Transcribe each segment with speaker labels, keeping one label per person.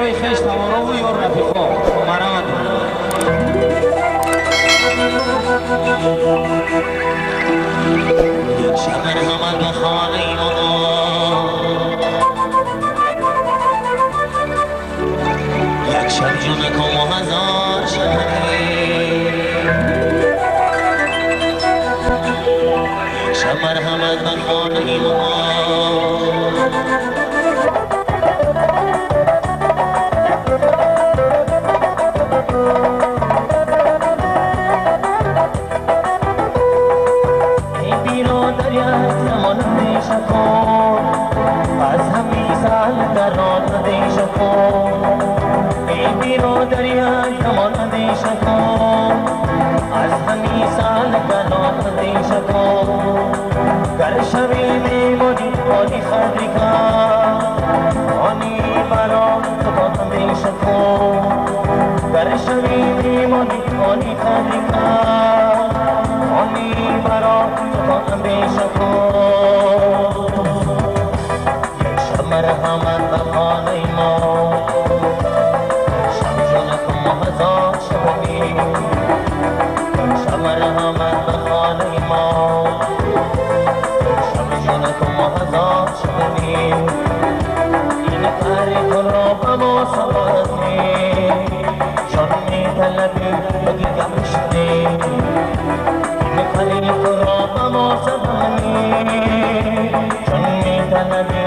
Speaker 1: ҳамроҳи хеш таворову ёр рафиқо марҳамат. Як шаб марҳамат ба хонаи мо, як шаб ҷонаком ва ҳазор шаб, як шаб марҳамат ба хонаи мо. از همین سال در آن اندیشه کن، ای برادر یک زمان اندیشه کن، از همین سال در آن اندیشه کن. گر شوی میمانی آنی خدری کن، آنی مرا تو اندیشه کن. گر شوی میمانی آنی خدری کن، آنی مرا تو اندیشه کن. مرحمت به خانه ما، شب جانکم و هزار شبی، شب مرحمت به خانه ما، شب جانکم و هزار شبی. این قهر تو را به ما سپردی، جان می طلبی بگی گمشنی. این قهر تو را به ما سپردی، جان می طلبی.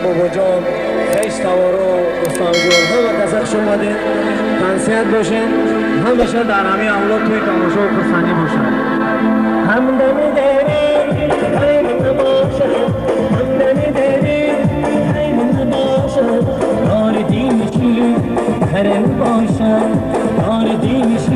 Speaker 2: بابا جان، خیش توارو، دوستان جان، همه کسا خوش اومدین، تنسیت باشین، همیشه در همه اولاد توی تماشا و خرسندی باشن.
Speaker 1: همدمی داری خیر تماشا، همدمی داری تر نباشد. دار دینش